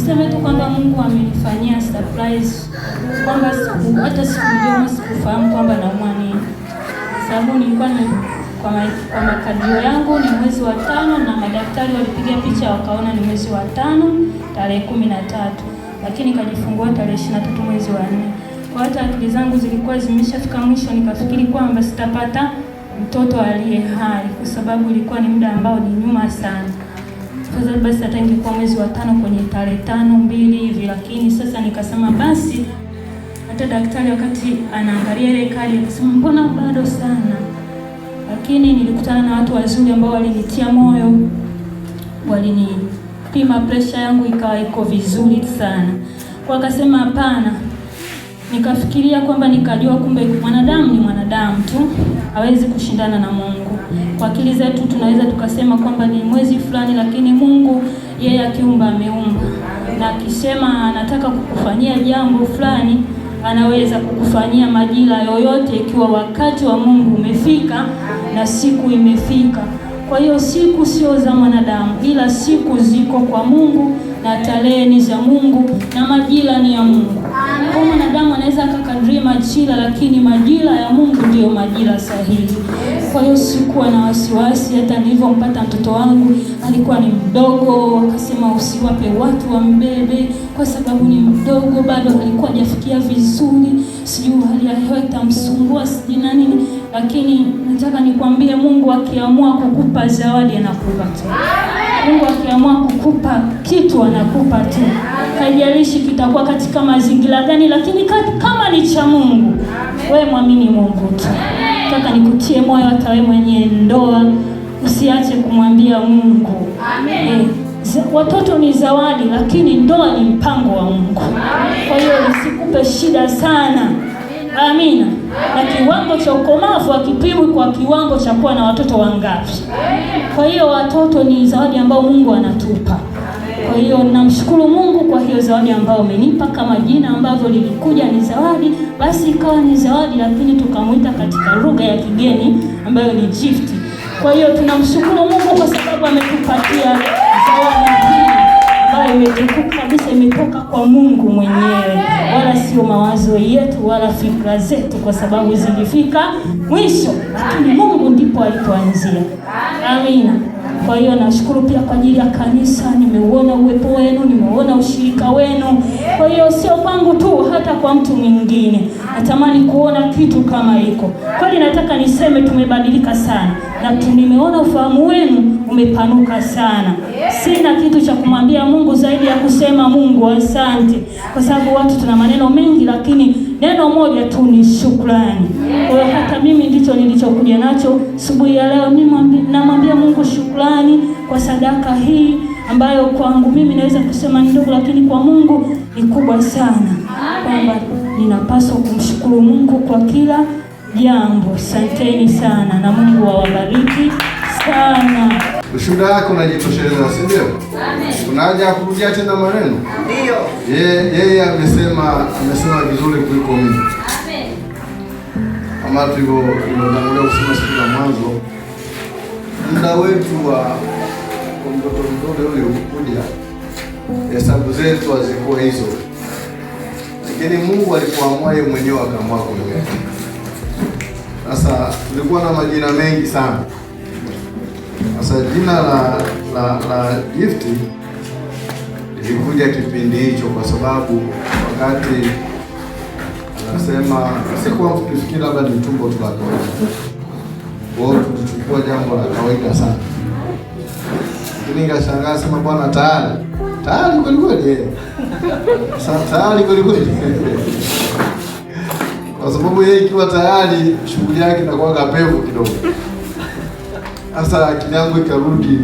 Niseme tu kwamba Mungu amenifanyia surprise kwamba hata sikujua, sikufahamu kwamba naumwa nini, sababu nilikuwa kwa makadirio yangu ni mwezi wa 5, na madaktari walipiga picha wakaona ni mwezi wa 5 tarehe 13, lakini kajifungua tarehe 23 mwezi wa 4. Kwa hata akili zangu zilikuwa zimeshafika mwisho, nikafikiri kwamba sitapata mtoto aliye hai kwa sababu ilikuwa ni muda ambao ni nyuma sana. Afadhali basi hata ingekuwa mwezi wa 5 kwenye tarehe 5 2 hivi, lakini sasa nikasema basi. Hata daktari wakati anaangalia ile kadi akasema mbona bado sana, lakini nilikutana na watu wazuri ambao walinitia moyo, walinipima pressure yangu ikawa iko vizuri sana, kwa akasema hapana. Nikafikiria kwamba nikajua kumbe mwanadamu ni mwanadamu tu, hawezi kushindana na Mungu. Kwa akili zetu tunaweza tukasema kwamba ni mwezi fulani, lakini Mungu yeye akiumba ameumba, na akisema anataka kukufanyia jambo fulani anaweza kukufanyia majira yoyote, ikiwa wakati wa Mungu umefika na siku imefika. Kwa hiyo siku sio za mwanadamu, ila siku ziko kwa Mungu, na tarehe ni za Mungu na majira ni ya Mungu. Kwa mwanadamu anaweza akakadiria majira, lakini majira ya Mungu ndiyo majira sahihi. Kwa hiyo sikuwa na wasiwasi. Hata nilivyompata mtoto wangu alikuwa ni mdogo, akasema usiwape watu wambebe kwa sababu ni mdogo, bado alikuwa hajafikia vizuri, sijui hali ya hewa itamsumbua, sijui na nini. Lakini nataka nikwambie, Mungu akiamua kukupa zawadi anakupa tu. Mungu akiamua kukupa kitu anakupa tu, haijalishi kitakuwa katika mazingira gani, lakini kama ni cha Mungu, wewe mwamini Mungu tu. Nataka nikutie moyo, hata wewe mwenye ndoa usiache kumwambia Mungu. Amen. Watoto ni zawadi, lakini ndoa ni mpango wa Mungu. Kwa hiyo usikupe shida sana. Amina. Na kiwango cha ukomavu hakipimwi kwa kiwango cha kuwa na watoto wangapi. Kwa hiyo watoto ni zawadi ambayo Mungu anatupa. Kwa hiyo namshukuru Mungu kwa hiyo zawadi ambayo amenipa. Kama jina ambavyo lilikuja ni zawadi, basi ikawa ni zawadi, lakini tukamuita katika lugha ya kigeni ambayo ni gift. Kwa hiyo tunamshukuru Mungu kwa sababu ametupatia zawadi hii ambayo imetukuka kabisa, imetoka kwa Mungu mwenyewe, wala sio mawazo yetu wala fikra zetu, kwa sababu zilifika mwisho, lakini Mungu ndipo alipoanzia. Amina. Kwa hiyo nashukuru pia kwa ajili ya kanisa, nimeuona uwepo wenu, nimeuona ushirika wenu. Kwa hiyo sio kwangu tu, hata kwa mtu mwingine natamani kuona kitu kama hiko. Kweli nataka niseme tumebadilika sana, na nimeona ufahamu wenu umepanuka sana. Sina kitu cha kumwambia Mungu zaidi ya kusema Mungu asante, kwa sababu watu tuna maneno mengi, lakini neno moja tu ni shukrani. Kwa hiyo hata mimi ndicho nilichokuja nacho asubuhi ya leo. Namwambia Mungu shukrani kwa sadaka hii ambayo kwangu mimi naweza kusema ni ndogo, lakini kwa Mungu ni kubwa sana, kwamba ninapaswa kumshukuru Mungu kwa kila jambo. Asanteni sana na Mungu awabariki sana. Ushuhuda wako unajitosheleza, si ndio? Amen. Kuna haja ya kurudia tena maneno? Ndio. Yeye amesema vizuri kuliko mimi. Amen. Kama tulivyotangulia kusema siku za mwanzo, muda wetu wa mtoto mdogo yule ukuja, hesabu zetu hazikuwa hizo, lakini Mungu alipoamua yeye mwenyewe akaamua kumleta. Sasa tulikuwa na majina mengi sana. Sasa jina la Gift lilikuja kipindi hicho, kwa sababu wakati anasema sikuwa tukifikiri labda ni tumbo tu la kawaida, kwa hiyo tulichukua jambo la kawaida sana, lakini nikashangaa sema bwana tayari tayari kweli kweli, sasa tayari kweli kweli, kwa sababu yeye ikiwa tayari shughuli yake inakuwa kapevu kidogo. Sasa akili yangu ikarudi,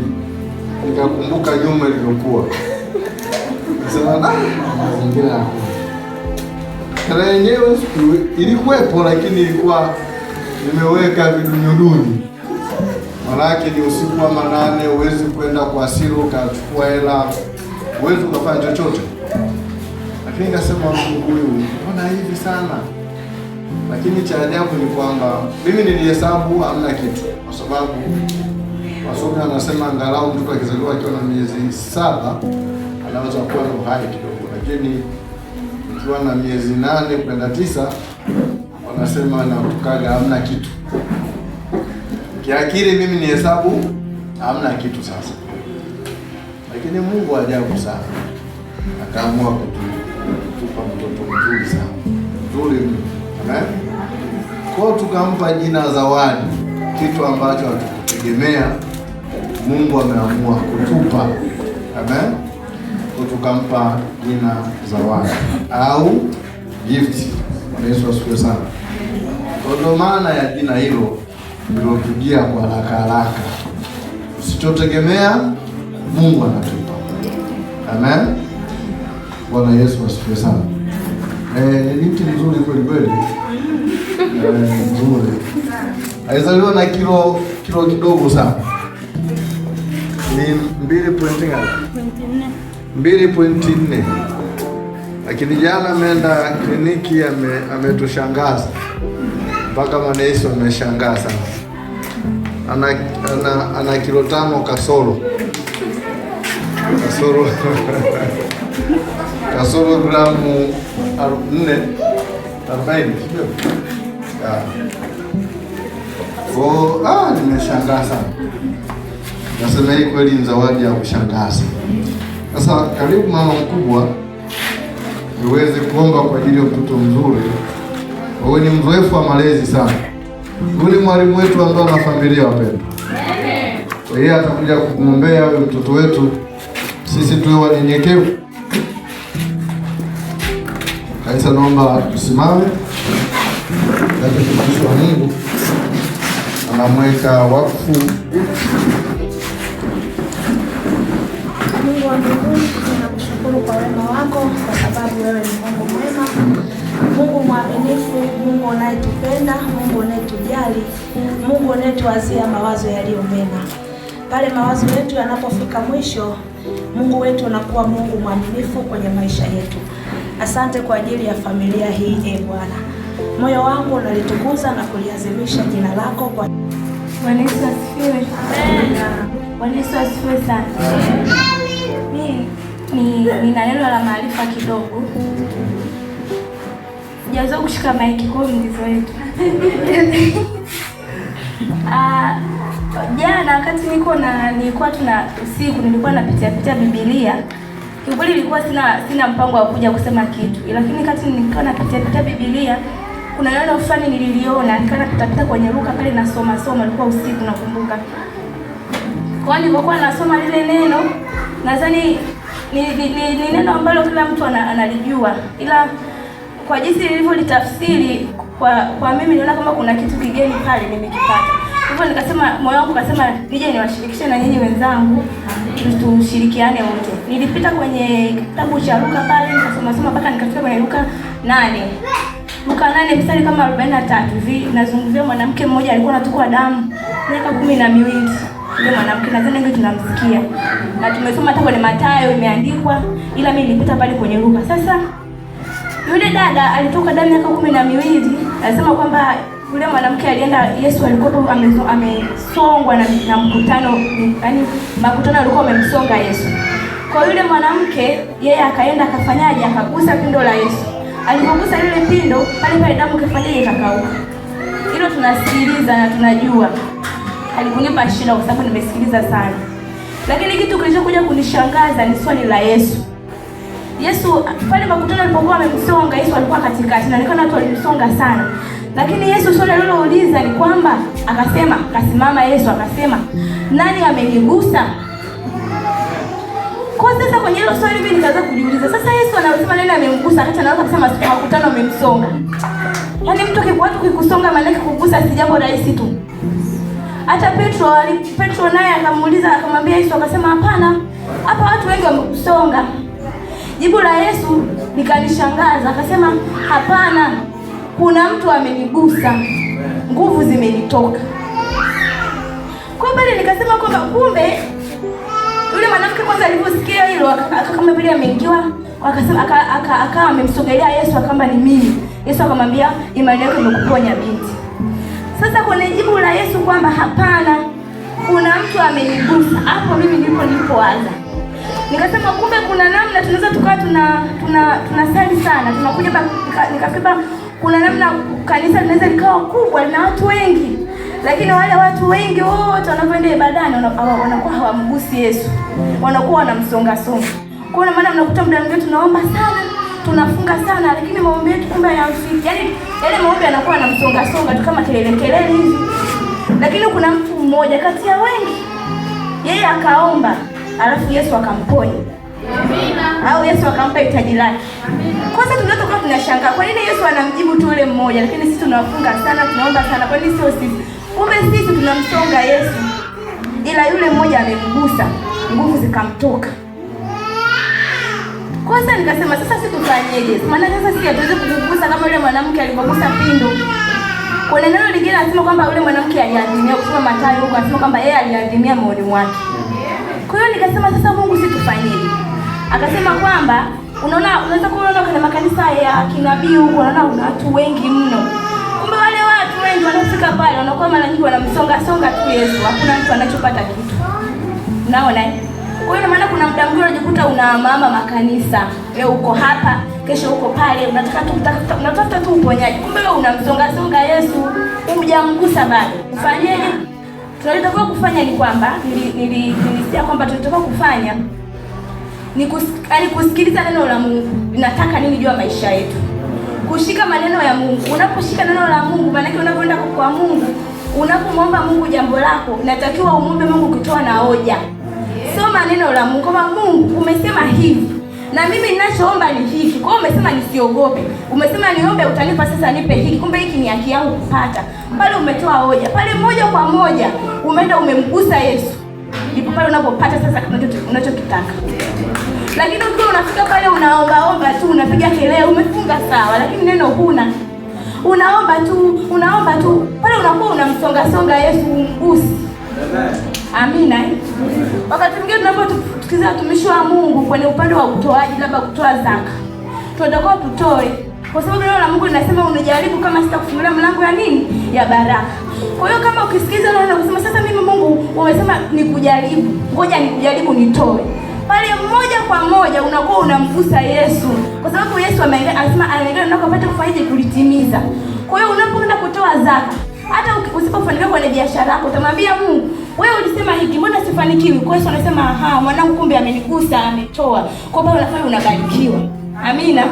nikakumbuka nyuma ilivyokuwa, nasema na mazingira ya hela yenyewe ilikuwepo, lakini ilikuwa nimeweka vidunyudunyu. Manake ni usiku wa manane, huwezi kwenda kwa asili ukachukua hela, huwezi ukafanya chochote. Lakini nikasema Mungu huyu mbona hivi sana? Lakini cha ajabu ni kwamba mimi nilihesabu hamna kitu, kwa sababu wasomi wanasema angalau mtoto akizaliwa akiwa na miezi 7 anaweza kuwa na uhai kidogo, lakini ukiwa na miezi 8 kwenda 9 wanasema natokaga hamna kitu. Kiakili mimi ni hesabu hamna kitu sasa. Lakini Mungu ajabu sana, akaamua kutupa mtoto mzuri sana, mzuri mno. Amen. Kwa tukampa jina Zawadi, kitu ambacho hatukutegemea. Mungu ameamua kutupa. Amen. Kwa tukampa jina Zawadi au gift. Bwana Yesu asifiwe sana. Kwa ndo maana ya jina hilo nilotujia kwa haraka haraka. Usichotegemea Mungu anatupa. Amen. Bwana Yesu asifiwe sana. Ni binti mzuri kweli kweli. Mzuri. Alizaliwa na kilo kidogo sana. Ni 2.4. 2.4. Lakini jana ameenda kliniki, ametushangaza. Mpaka manesi ameshangaa sana. Ana kilo 5 kasoro. Kasoro gramu 440, sio? Nimeshangaa sana. Nasema hii kweli ni zawadi ya kushangaza. Sasa karibu mama mkubwa niweze kuomba kwa ajili ya mtoto mzuri. Wewe ni mzoefu wa malezi sana. Huyu ni mwalimu wetu ambaye ana familia, wapendwa. Kwa hiyo atakuja kumwombea huyo mtoto wetu. Sisi tuwe wanyenyekevu. Kanisa, naomba tusimame. Mtumishi wa Mungu anamweka wakfu. Mungu wa mbinguni, tunakushukuru kwa wema wako, kwa sababu wewe ni Mungu mwema, Mungu mwaminifu, Mungu unayetupenda, Mungu unayetujali, Mungu unayetuwazia mawazo yaliyo mema. Pale mawazo yetu yanapofika mwisho, Mungu wetu unakuwa Mungu mwaminifu kwenye maisha yetu. Asante kwa ajili ya familia hii, e Bwana. Moyo wangu unalitukuza na kuliazimisha jina lako kwa Bwana Yesu asifiwe. Bwana Yesu asifiwe sana. Mimi nina neno la maarifa kidogo. Sijaweza kushika maiki kwa mdizo wetu. Jana wakati nilikuwa tuna usiku nilikuwa napitia Biblia. Kiukweli nilikuwa sina mpango wa kuja kusema kitu. Lakini kati nilikuwa napitia Biblia, kuna neno fulani nililiona, nikawa napita kwenye Luka pale nasoma soma, ilikuwa usiku nakumbuka. Kwa nilipokuwa nasoma lile neno, nadhani ni neno ambalo kila mtu analijua. Ila kwa jinsi nilivyolitafsiri kwa mimi niliona kama kuna kitu kigeni pale nimekipata. Hivyo nikasema, moyo wangu ukasema nije niwashirikishe na nyinyi wenzangu, tushirikiane wote. Nilipita kwenye kitabu cha Luka pale nikasoma soma mpaka nikafika kwenye Luka 8. Luka 8 mstari kama 43 hivi, nazungumzia mwanamke mmoja alikuwa anatokwa damu miaka 12. Yule mwanamke nadhani wengi tunamsikia. Na tumesoma hata kwenye Mathayo imeandikwa, ila mimi nilipita pale kwenye Luka. Sasa yule dada alitoka damu miaka 12, anasema kwamba yule mwanamke alienda, Yesu alikuwa amesongwa na mkutano, yani makutano alikuwa amemsonga Yesu. Kwa yule mwanamke yeye akaenda akafanyaje, akagusa pindo la Yesu. Alipogusa lile pindo, pale pale damu ikafanyaje, ikakauka. Hilo tunasikiliza na tunajua. Alikunipa shida kwa sababu nimesikiliza sana. Lakini kitu kilichokuja kunishangaza ni swali la Yesu. Yesu pale makutano alipokuwa amemsonga, Yesu alikuwa katikati na nikaona watu walimsonga sana. Lakini Yesu swali alilouliza ni kwamba akasema, akasimama Yesu akasema, nani amenigusa? Kwa sasa kwenye hilo swali mimi nikaanza kujiuliza, sasa Yesu anasema nani amemgusa, hata anaweza kusema makutano amemsonga. Yaani mtu akikuwa kukusonga maana yake kugusa si jambo rahisi tu. Hata Petro naye akamuuliza, akamwambia Yesu akasema hapana, hapa watu wengi wamekusonga. Jibu la Yesu likanishangaza, akasema hapana, kuna mtu amenigusa, nguvu zimenitoka. Kwa hiyo nikasema kwamba kumbe yule mwanamke kwanza aliposikia hilo kama vile ameingiwa, akasema akawa amemsogelea Yesu akamba ni mimi. Yesu akamwambia imani yako imekuponya binti. Sasa kwenye jibu la Yesu kwamba hapana, kuna mtu amenigusa, hapo mimi ndipo nilipoanza. Nikasema kumbe kuna namna tunaweza tukawa tunasali sana, tunakuja nikafika kuna namna kanisa linaweza likawa kubwa lina watu wengi, lakini wale watu wengi wote wanapoenda ibadani wanakuwa hawamgusi Yesu, wanakuwa wanamsonga songa. Kwa maana mnakuta muda mwingine tunaomba sana, tunafunga sana, lakini maombi yetu kumbe hayafiki. Yaani yale maombi yanakuwa yanamsonga songa tu kama kelele kelele hivi. Lakini kuna mtu mmoja kati ya wengi, yeye akaomba, alafu Yesu akamponya. Amina. Au Yesu akampa hitaji lake. Amina. Kwanza tunatoka tunashangaa kwa nini Yesu anamjibu tu yule mmoja, lakini sisi tunafunga sana, tunaomba sana, kwa nini sio sisi? Kumbe sisi tunamsonga Yesu, ila yule mmoja amemgusa, nguvu zikamtoka. Kwanza nikasema sasa sisi tufanyeje? Maana sasa sisi hatuwezi kukugusa kama yule mwanamke alipogusa pindo. Kuna neno lingine anasema kwamba yule mwanamke aliadhimia, kusoma Mathayo huko anasema kwamba yeye aliadhimia moyoni mwake. Kwa hiyo nikasema sasa Mungu sisi tufanyeje? Akasema kwamba unaona, unaweza kuona kuna makanisa ya kinabii huko, unaona kuna watu wengi mno. Kumbe wale watu wengi wanafika pale wanakuwa mara nyingi wanamsonga songa tu Yesu, hakuna mtu anachopata kitu. Unaona? Kwa hiyo maana kuna muda mwingine unajikuta unahamahama makanisa. Leo uko hapa, kesho uko pale, unataka tu unatafuta tu uponyaji. Kumbe wewe unamsonga songa Yesu, hujamgusa bado. Ufanyeje? Tunalitakiwa kufanya ni kwamba nilisikia kwamba tunatakiwa kufanya ni kusikiliza neno la Mungu. Linataka nini juu ya maisha yetu? Kushika maneno ya Mungu. Unaposhika neno la Mungu, maana yake unapoenda kwa Mungu, unapomwomba Mungu jambo lako, unatakiwa umwombe Mungu kutoa na hoja. Soma neno la Mungu kama Mungu umesema hivi na mimi ninachoomba ni hiki. Kwa hiyo umesema nisiogope, umesema niombe utanipa, sasa nipe hiki. Kumbe hiki ni haki yangu kupata. Pale umetoa hoja. Pale moja kwa moja umeenda umemgusa Yesu. Ndipo pale unapopata sasa unachokitaka. Lakini ukiwa unafika pale unaomba omba tu, unapiga kelele, umefunga sawa, lakini neno huna. Unaomba tu, unaomba tu. Pale unakuwa unamsonga songa Yesu, umgusi. Amina. Wakati mwingine tunapotukiza watumishi wa Mungu kwenye upande wa utoaji, labda kutoa zaka, tunatakiwa tutoe, kwa sababu neno la Mungu linasema unijaribu kama sitakufungulia mlango ya nini? Ya baraka. Kwa hiyo kama ukisikiza neno na kusema sasa mimi Mungu umesema nikujaribu, ngoja nikujaribu nitoe, pale moja kwa moja unakuwa unamgusa Yesu, kwa sababu Yesu anasema anaangalia unakopata kufanyaje kulitimiza. Kwa hiyo unapoenda kutoa zaka, hata usipofanikiwa kwenye biashara yako, utamwambia Mungu, wewe ulisema hiki, mbona sifanikiwi? Kwa hiyo anasema aha, mwanangu kumbe amenigusa, ametoa. Kwa hiyo unafanya unabarikiwa. Amina.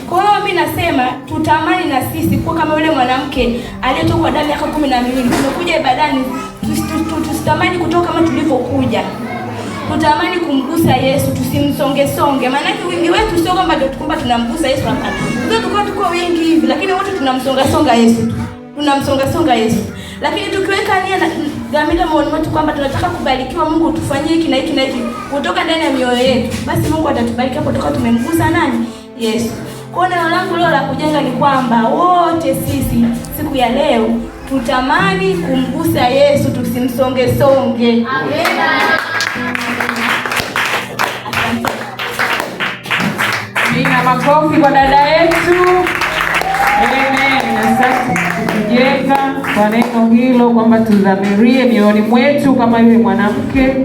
Kwa hiyo mimi nasema tutamani na sisi kuwa kama yule mwanamke aliyetoka damu miaka 12. Tumekuja ibadani, tusitamani kutoka kama tulivyokuja. Tutamani kumgusa Yesu, tusimsonge songe. Maana wingi wetu sio kwamba ndio tukumba tunamgusa Yesu, hapana. Ndio tuko wingi hivi, lakini wote tunamsonga songa Yesu. Tunamsonga songa Yesu. Lakini tukiweka nia na dhamira moyoni mwetu kwamba tunataka kubarikiwa, Mungu tufanyie hiki na hiki na hiki kutoka ndani ya mioyo yetu, basi Mungu atatubariki hapo tukawa tumemgusa nani? Yesu. Kwa neno langu leo la kujenga ni kwamba wote sisi siku ya leo tutamani kumgusa Yesu, tusimsonge songe. Amina. Amina. Makofi kwa dada yetu. Amen. Asante kujenga kwa neno hilo kwamba tudhamirie mioyoni mwetu kama yule mwanamke.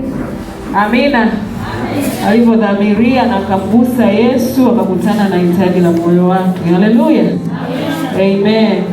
Amina. Alivyodhamiria na akamgusa Yesu, akakutana na hitaji la moyo wake. Haleluya. Amen.